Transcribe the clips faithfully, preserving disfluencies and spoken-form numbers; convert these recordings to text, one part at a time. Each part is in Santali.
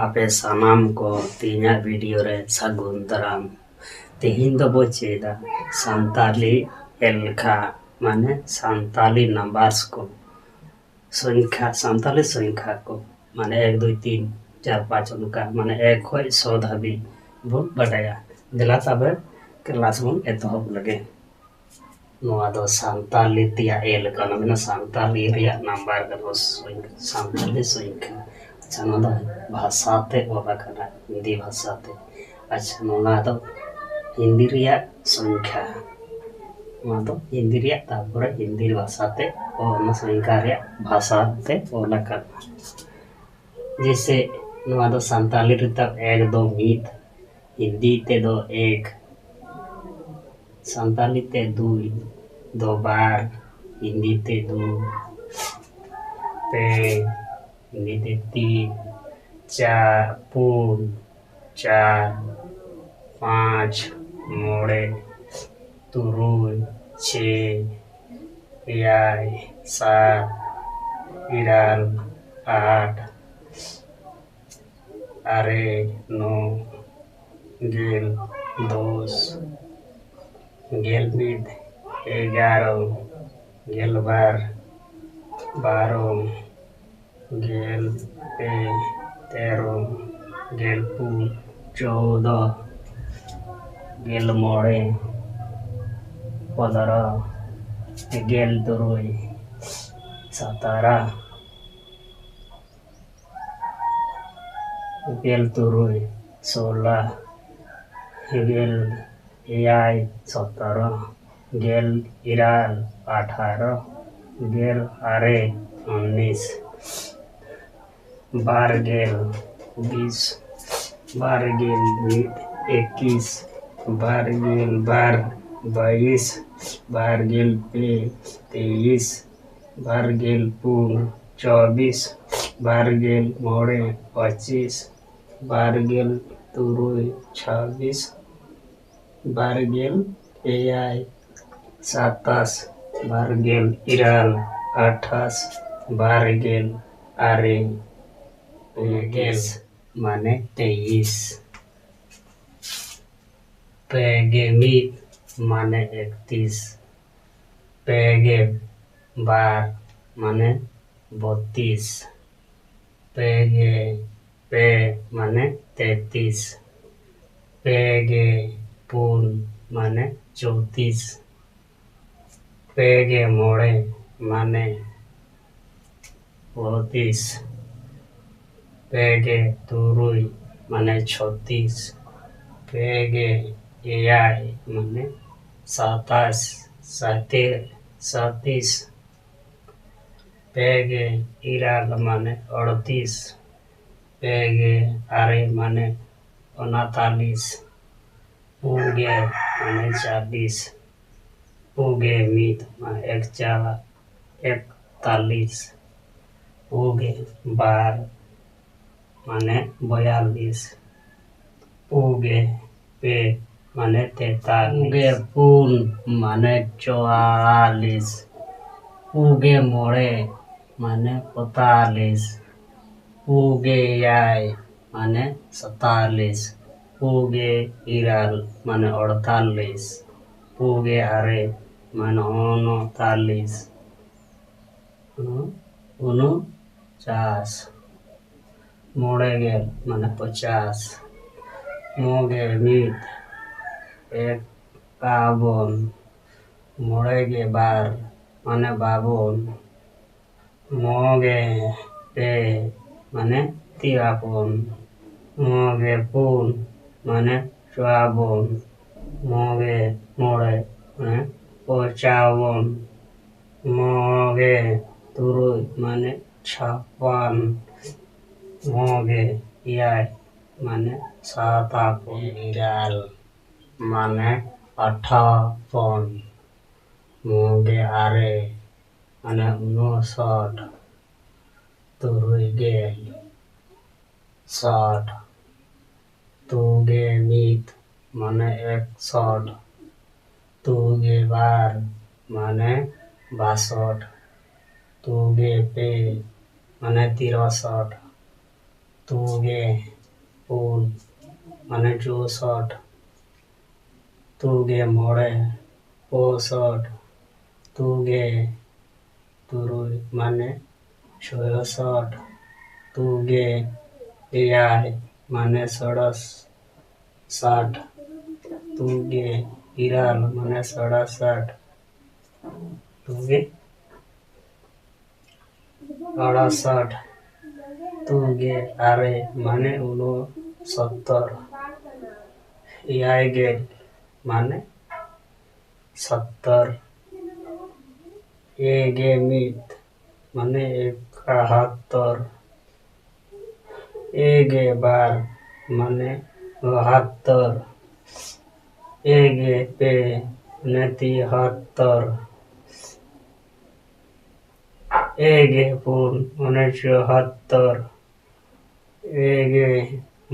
ᱟᱯᱮ ᱥᱟᱱᱟᱢ ᱠᱚ ᱛᱮᱦᱮᱧᱟᱜ ᱵᱷᱤᱰᱤᱭᱳ ᱨᱮ ᱥᱟᱹᱜᱩᱱ ᱫᱟᱨᱟᱢ᱾ ᱛᱮᱦᱮᱧ ᱫᱚᱵᱚ ᱪᱮᱫᱟ ᱥᱟᱱᱛᱟᱞᱤ ᱮᱞᱠᱷᱟ, ᱢᱟᱱᱮ ᱥᱟᱱᱛᱟᱞᱤ ᱱᱟᱢᱵᱟᱨᱥ ᱠᱚ, ᱥᱚᱝᱠᱷᱟ, ᱥᱟᱱᱛᱟᱞᱤ ᱥᱚᱝᱠᱷᱟ ᱠᱚ, ᱢᱟᱱᱮ ᱮᱠ, ᱫᱩᱭ, ᱛᱤᱱ, ᱪᱟᱨ, ᱯᱟᱸᱪ, ᱚᱱᱠᱟ, ᱢᱟᱱᱮ ᱮᱠ ᱠᱷᱚᱱ ᱥᱚ ᱫᱷᱟᱹᱵᱤᱡ ᱵᱚᱱ ᱵᱟᱰᱟᱭᱟ᱾ ᱫᱮᱞᱟ ᱛᱚᱵᱮ ᱠᱞᱟᱥ ᱵᱚᱱ ᱮᱛᱚᱦᱚᱵ ᱞᱮᱜᱮ᱾ ᱱᱚᱣᱟ ᱫᱚ ᱥᱟᱱᱛᱟᱞᱤ ᱛᱮᱭᱟᱜ ᱮᱞ ᱠᱟᱱᱟ, ᱢᱟᱱᱮ ᱥᱟᱱᱛᱟᱞᱤ ᱨᱮᱭᱟᱜ ᱱᱟᱢᱵᱟᱨ ᱠᱟᱱᱟ, ᱥᱚᱝ-, ᱥᱟᱱᱛᱟᱞᱤ ᱥᱚᱝᱠᱷᱟ᱾ ᱟᱪᱪᱷᱟ, ᱱᱚᱣᱟ ᱫᱚ ᱵᱷᱟᱥᱟ ᱛᱮ ᱚᱞ ᱟᱠᱟᱱᱟ, ᱦᱤᱱᱫᱤ ᱵᱷᱟᱥᱟ ᱛᱮ᱾ ᱟᱪᱪᱷᱟ, ᱱᱚᱣᱟ ᱫᱚ ᱦᱤᱱᱫᱤ ᱨᱮᱭᱟᱜ ᱥᱚᱝᱠᱷᱟ, ᱱᱚᱣᱟ ᱫᱚ ᱦᱤᱱᱫᱤ ᱨᱮᱭᱟᱜ, ᱛᱟᱨᱯᱚᱨᱮ ᱦᱤᱱᱫᱤ ᱵᱷᱟᱥᱟ ᱛᱮ ᱚᱞ, ᱚᱱᱟ ᱥᱚᱝᱠᱷᱟ ᱨᱮᱭᱟᱜ ᱵᱷᱟᱥᱟ ᱛᱮ ᱚᱞ ᱟᱠᱟᱱᱟ᱾ ᱡᱮᱭᱥᱮ, ᱱᱚᱣᱟ ᱫᱚ ᱥᱟᱱᱛᱟᱞᱤ ᱨᱮᱫᱚ ᱮᱠ ᱫᱚ ᱢᱤᱫ, ᱦᱤᱱᱫᱤ ᱛᱮᱫᱚ ᱮᱠ, ᱥᱟᱱᱛᱟᱞᱤ ᱛᱮ ᱫᱩᱭ ᱫᱚ ᱵᱟᱨ, ᱦᱤᱱᱫᱤ ᱛᱮ ᱫᱩ, ᱯᱮ, ᱦᱤᱱᱫᱤ ᱛᱮ ᱛᱤᱱ, ᱪᱟᱨ, ᱯᱩᱱ, ᱪᱟᱨ, ᱯᱟᱸᱪ, ᱢᱚᱬᱮ, ᱛᱩᱨᱩᱭ, ᱪᱷᱮ, ᱮᱭᱟᱭ, ᱥᱟᱛ, ᱤᱨᱟᱞ, ᱟᱴ, ᱟᱨᱮ, ᱱᱚ, ᱜᱮᱞ, ᱫᱚᱥ, ᱜᱮᱞ ᱢᱤᱫ, ᱮᱜᱟᱨᱚ, ᱜᱮᱞ ᱵᱟᱨ, ᱵᱟᱨᱚ, ᱜᱮᱞ ᱯᱮ, ᱛᱮᱨᱚ, ᱜᱮᱞ ᱯᱩᱱ, ᱪᱳᱫᱚ, ᱜᱮᱞ ᱢᱚᱬᱮ, ᱯᱚᱱᱫᱽᱨᱚ, ᱜᱮᱞ ᱛᱩᱨᱩᱭ, ᱥᱚᱛᱨᱚ, ᱜᱮᱞ ᱛᱩᱨᱩᱭ, ᱥᱳᱞᱟ, ᱜᱮᱞ ᱮᱭᱟᱭ, ᱥᱚᱛᱨᱚ, ᱜᱮᱞ ᱤᱨᱟᱹᱞ, ᱟᱴᱷᱟᱨᱚ, ᱜᱮᱞ ᱟᱨᱮ, ᱩᱱᱤᱥ, ᱵᱟᱨ ᱜᱮᱞ, ᱵᱤᱥ, ᱵᱟᱨ ᱜᱮᱞ ᱢᱤᱫ, ᱮᱠᱤᱥ, ᱵᱟᱨ ᱜᱮᱞ ᱵᱟᱨ, ᱵᱟᱭᱤᱥ, ᱵᱟᱨ ᱜᱮᱞ ᱯᱮ, ᱛᱮᱭᱤᱥ, ᱵᱟᱨ ᱜᱮᱞ ᱯᱩᱱ, ᱪᱚᱵᱵᱤᱥ, ᱵᱟᱨ ᱜᱮᱞ ᱢᱚᱬᱮ, ᱯᱚᱸᱪᱤᱥ, ᱵᱟᱨ ᱜᱮᱞ ᱛᱩᱨᱩᱭ, ᱪᱷᱟᱵᱵᱤᱥ, ᱵᱟᱨ ᱜᱮᱞ ᱮᱭᱟᱭ, ᱥᱟᱛᱟᱥ, ᱵᱟᱨ ᱜᱮᱞ ᱤᱨᱟᱹᱞ, ᱟᱴᱷᱟᱥ, ᱵᱟᱨ ᱜᱮᱞ ᱟᱨᱮ, ᱩᱱᱛᱤᱥ, ᱢᱟᱱᱮ ᱛᱮᱭᱤᱥ᱾ ᱯᱮ ᱜᱮ ᱢᱤᱫ ᱢᱟᱱᱮ ᱮᱠᱛᱤᱥ᱾ ᱯᱮ ᱜᱮ ᱵᱟᱨ ᱢᱟᱱᱮ ᱵᱚᱛᱤᱥ᱾ ᱯᱮ ᱜᱮ ᱯᱮ ᱢᱟᱱᱮ ᱛᱮᱛᱤᱥ᱾ ᱯᱮ ᱜᱮ ᱯᱩᱱ ᱢᱟᱱᱮ ᱪᱚᱣᱛᱤᱥ᱾ ᱯᱮ ᱜᱮ ᱢᱚᱬᱮ ᱢᱟᱱᱮ ᱯᱚᱸᱭᱛᱤᱥ᱾ ᱯᱮ ᱜᱮ ᱛᱩᱨᱩᱭ ᱢᱟᱱᱮ ᱪᱷᱚᱛᱤᱥ᱾ ᱯᱮ ᱜᱮ ᱮᱭᱟᱭ ᱢᱟᱱᱮ ᱥᱟᱛᱟᱥ, ᱥᱟᱛᱮ-, ᱥᱟᱛᱤᱥ᱾ ᱯᱮ ᱜᱮ ᱤᱨᱟᱞ ᱢᱟᱱᱮ ᱟᱹᱲᱛᱤᱥ᱾ ᱯᱮ ᱜᱮ ᱟᱨᱮ ᱢᱟᱱᱮ ᱚᱱᱟᱛᱟᱞᱤᱥ᱾ ᱯᱩᱱ ᱜᱮ ᱢᱟᱱᱮ ᱪᱟᱞᱤᱥ᱾ ᱯᱩᱱ ᱜᱮ ᱢᱤᱫ ᱢᱟᱱᱮ ᱮᱠᱪᱟ-, ᱮᱠᱛᱟᱞᱤᱥ᱾ ᱯᱩᱱ ᱜᱮ ᱵᱟᱨ ᱢᱟᱱᱮ ᱵᱚᱭᱟᱞᱤᱥ᱾ ᱯᱩᱱ ᱜᱮ ᱯᱮ ᱢᱟᱱᱮ ᱛᱮᱛᱟᱞᱤᱥ᱾ ᱯᱩᱱ ᱜᱮ ᱯᱩᱱ ᱢᱟᱱᱮ ᱪᱚᱣᱟᱞᱤᱥ᱾ ᱯᱩᱱ ᱜᱮ ᱢᱚᱬᱮ ᱢᱟᱱᱮ ᱯᱚᱸᱭᱛᱟᱞᱤᱥ᱾ ᱯᱩᱱ ᱜᱮ ᱮᱭᱟᱭ ᱢᱟᱱᱮ ᱥᱟᱛᱟᱞᱤᱥ᱾ ᱯᱩᱱ ᱜᱮ ᱤᱨᱟᱞ ᱢᱟᱱᱮ ᱟᱴᱛᱟᱞᱤᱥ᱾ ᱯᱩᱱ ᱜᱮ ᱟᱨᱮ ᱢᱟᱱᱮ ᱩᱱᱚᱛᱟᱞᱤᱥ᱾ ᱩᱱᱩᱪᱟᱥ᱾ ᱢᱚᱬᱮ ᱜᱮᱞ ᱢᱟᱱᱮ ᱯᱚᱪᱟᱥ᱾ ᱢᱚᱬᱮ ᱜᱮ ᱢᱤᱫ ᱮᱠᱟᱵᱚᱱ᱾ ᱢᱚᱬᱮ ᱜᱮ ᱵᱟᱨ ᱢᱟᱱᱮ ᱵᱟᱵᱚᱱ᱾ ᱢᱚᱬᱮ ᱜᱮ ᱯᱮ ᱢᱟᱱᱮ ᱛᱤᱨᱟᱵᱚᱱ᱾ ᱢᱚᱬᱮ ᱜᱮ ᱯᱩᱱ ᱢᱟᱱᱮ ᱪᱩᱣᱟᱵᱚᱱ᱾ ᱢᱚᱬᱮ ᱜᱮ ᱢᱚᱬᱮ ᱢᱟᱱᱮ ᱯᱚᱪᱟᱵᱚᱱ᱾ ᱢᱚᱬᱮ ᱜᱮ ᱛᱩᱨᱩᱭ ᱢᱟᱱᱮ ᱪᱷᱟᱯᱟᱱ᱾ ᱢᱚᱬᱮ ᱜᱮ ᱮᱭᱟᱭ ᱢᱟᱱᱮ ᱥᱟᱛᱟᱵᱚᱱ᱾ ᱤᱨᱟᱞ ᱢᱟᱱᱮ ᱟᱴᱷᱟᱵᱚᱱ᱾ ᱢᱚᱬᱮ ᱜᱮ ᱟᱨᱮ ᱢᱟᱱᱮ ᱩᱱᱚᱥᱚᱴ᱾ ᱛᱩᱨᱩᱭ ᱜᱮᱞ ᱥᱟᱴ᱾ ᱛᱩᱜᱮ ᱢᱤᱫ ᱢᱟᱱᱮ ᱮᱠᱥᱚᱴ᱾ ᱛᱩᱜᱮ ᱵᱟᱨ ᱢᱟᱱᱮ ᱵᱟᱥᱚᱴ᱾ ᱛᱩᱜᱮ ᱯᱮ ᱢᱟᱱᱮ ᱛᱤᱨᱚᱥᱚᱴ᱾ ᱛᱩᱜᱮ ᱯᱩᱱ ᱢᱟᱱᱮ ᱪᱳᱥᱚᱴ᱾ ᱛᱩᱜᱮ ᱢᱚᱬᱮ ᱯᱚᱸᱥᱚᱴ᱾ ᱛᱩᱜᱮ ᱛᱩᱨᱩᱭ ᱢᱟᱱᱮ ᱪᱷᱚᱭᱥᱚᱴ᱾ ᱛᱩᱜᱮ ᱮᱭᱟᱭ ᱢᱟᱱᱮ ᱥᱚᱲᱚᱥᱟᱴ᱾ ᱛᱩᱜᱮ ᱤᱨᱟᱞ ᱢᱟᱱᱮ ᱥᱚᱲᱚᱥᱟᱴ᱾ ᱛᱩᱜᱮ ᱟᱲᱟᱥᱟᱴ᱾ ᱛᱩᱜᱮ ᱟᱨᱮ ᱢᱟᱱᱮ ᱩᱱᱚᱥᱚᱛᱛᱚᱨ᱾ ᱮᱭᱟᱭ ᱜᱮᱞ ᱢᱟᱱᱮ ᱥᱚᱛᱛᱚᱨ᱾ ᱮᱜᱮ ᱢᱤᱫ ᱢᱟᱱᱮ ᱮᱠᱟᱦᱟᱛᱛᱚᱨ᱾ ᱮᱜᱮ ᱵᱟᱨ ᱢᱟᱱᱮ ᱵᱟᱦᱟᱛᱛᱚᱨ᱾ ᱮᱜᱮ ᱯᱮ ᱢᱟᱱᱮ ᱛᱤᱦᱟᱛᱛᱚᱨ᱾ ᱮᱜᱮ ᱯᱩᱱ ᱢᱟᱱᱮ ᱪᱩᱣᱟᱛᱛᱚᱨ᱾ ᱮᱜᱮ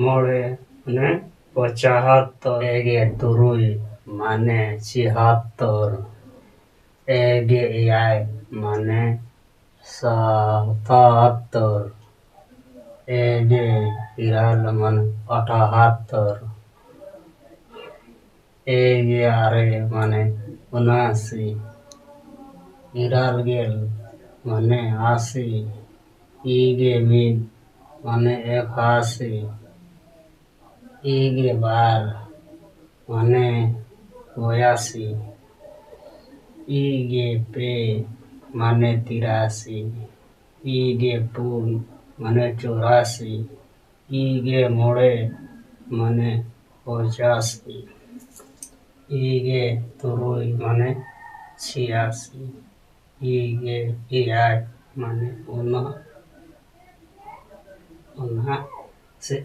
ᱢᱚᱬᱮ ᱢᱟᱱᱮ ᱯᱚᱸᱪᱟᱛᱛᱚᱨ᱾ ᱮᱜᱮ ᱛᱩᱨᱩᱭ ᱢᱟᱱᱮ ᱪᱷᱤᱭᱟᱛᱛᱚᱨ᱾ ᱮᱜᱮ ᱮᱭᱟᱭ ᱢᱟᱱᱮ ᱥᱟᱛᱟᱛᱛᱚᱨ᱾ ᱮᱜᱮ ᱤᱨᱟᱞ ᱢᱟᱱᱮ ᱟᱴᱟᱦᱟᱛᱛᱚᱨ᱾ ᱮᱜᱮ ᱟᱨᱮ ᱢᱟᱱᱮ ᱩᱱᱟᱥᱤ᱾ ᱤᱨᱟᱞ ᱜᱮᱞ ᱢᱟᱱᱮ ᱟᱥᱤ᱾ ᱤᱜᱮ ᱢᱤᱫ ᱢᱟᱱᱮ ᱮᱠᱟᱥᱤ᱾ ᱤᱜᱮ ᱵᱟᱨ ᱢᱟᱱᱮ ᱵᱚᱭᱟᱥᱤ᱾ ᱤᱜᱮ ᱯᱮ ᱢᱟᱱᱮ ᱛᱤᱨᱟᱥᱤ᱾ ᱤᱜᱮ ᱯᱩᱱ ᱢᱟᱱᱮ ᱪᱩᱨᱟᱥᱤ᱾ ᱤᱜᱮ ᱢᱚᱬᱮ ᱢᱟᱱᱮ ᱯᱚᱸᱪᱟᱥᱤ᱾ ᱤᱜᱮ ᱛᱩᱨᱩᱭ ᱢᱟᱱᱮ ᱪᱷᱤᱭᱟᱥᱤ᱾ ᱤᱜᱮ ᱮᱭᱟᱭ ᱢᱟᱱᱮ ᱩᱱᱟᱹᱜ ᱩᱱᱟᱹᱜ ᱥᱮ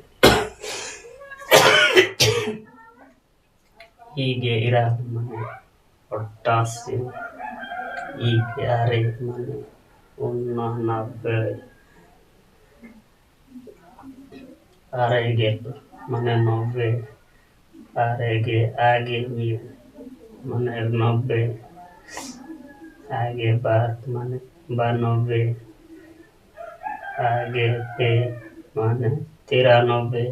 ᱤᱜᱮ ᱤᱨᱟᱞ ᱢᱟᱱᱮ ᱚᱴᱟᱥᱤ᱾ ᱤᱜᱮ ᱟᱨᱮ ᱢᱟᱱᱮ ᱩᱱᱚᱱᱚᱵᱵᱳᱭ᱾ ᱟᱨᱮ ᱜᱮᱞ ᱢᱟᱱᱮ ᱱᱚᱵᱵᱳᱭ᱾ ᱟᱨᱮ ᱜᱮ ᱟᱜᱮ ᱢᱤᱫ ᱢᱟᱱᱮ ᱱᱚᱵᱵᱳᱭ᱾ ᱟᱜᱮ ᱵᱟᱨ ᱢᱟᱱᱮ ᱵᱟᱱᱚᱵᱵᱳᱭ᱾ ᱟᱜᱮ ᱯᱮ ᱢᱟᱱᱮ ᱛᱤᱨᱟᱱᱚᱵᱵᱳᱭ᱾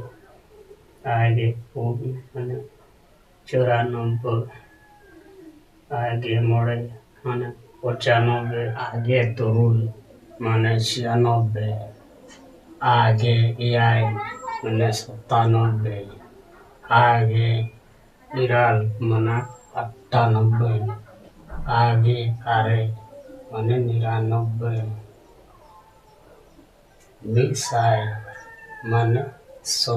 ᱟᱜᱮ ᱯᱩᱱ ᱢᱟᱱᱮ ᱪᱩᱨᱟᱱᱚᱵᱵᱳᱭ᱾ ᱟᱜᱮ ᱢᱚᱬᱮ ᱢᱟᱱᱮ ᱯᱚᱸᱪᱟᱱᱚᱵᱵᱳᱭ᱾ ᱟᱜᱮ ᱛᱩᱨᱩᱭ ᱢᱟᱱᱮ ᱪᱷᱤᱭᱟᱱᱚᱵᱵᱳᱭ᱾ ᱟᱜᱮ ᱮᱭᱟᱭ ᱢᱟᱱᱮ ᱥᱟᱛᱟᱱᱚᱵᱵᱳᱭ᱾ ᱟᱜᱮ ᱤᱨᱟᱞ ᱢᱟᱱᱮ ᱟᱴᱟᱱᱚᱵᱵᱳᱭ᱾ ᱟᱜᱮ ᱟᱨᱮ ᱢᱟᱱᱮ ᱱᱤᱨᱟᱱᱚᱵᱵᱳᱭ᱾ ᱢᱤᱫ ᱥᱟᱭ ᱢᱟᱱᱮ ᱥᱚ᱾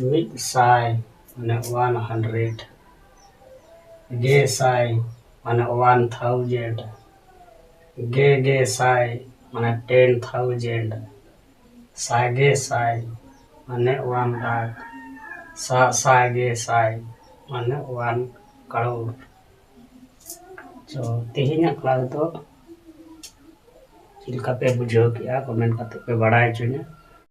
ᱢᱤᱫ ᱥᱟᱭ ᱢᱟᱱᱮ ᱳᱣᱟᱱ ᱦᱟᱱᱰᱨᱮᱰ᱾ ᱜᱮ ᱥᱟᱭ ᱢᱟᱱᱮ ᱳᱣᱟᱱ ᱛᱷᱟᱣᱡᱮᱱᱰ᱾ ᱜᱮ ᱜᱮ ᱥᱟᱭ ᱢᱟᱱᱮ ᱴᱮᱱ ᱛᱷᱟᱣᱡᱮᱱᱰ᱾ ᱥᱟᱭ ᱜᱮ ᱥᱟᱭ ᱢᱟᱱᱮ ᱳᱣᱟᱱ ᱞᱟᱠᱷ᱾ ᱥᱟ ᱥᱟᱭ ᱜᱮ ᱥᱟᱭ ᱢᱟᱱᱮ ᱳᱣᱟᱱ ᱠᱟᱨᱳᱲ᱾ ᱛᱚ ᱛᱮᱦᱮᱧᱟᱜ ᱠᱞᱟᱥ ᱫᱚ ᱪᱮᱫ ᱞᱮᱠᱟ ᱯᱮ ᱵᱩᱡᱷᱟᱹᱣ ᱠᱮᱜᱼᱟ, ᱠᱚᱢᱮᱱᱴ ᱠᱟᱛᱮ ᱯᱮ ᱵᱟᱲᱟᱭ ᱦᱚᱪᱚᱧᱟ᱾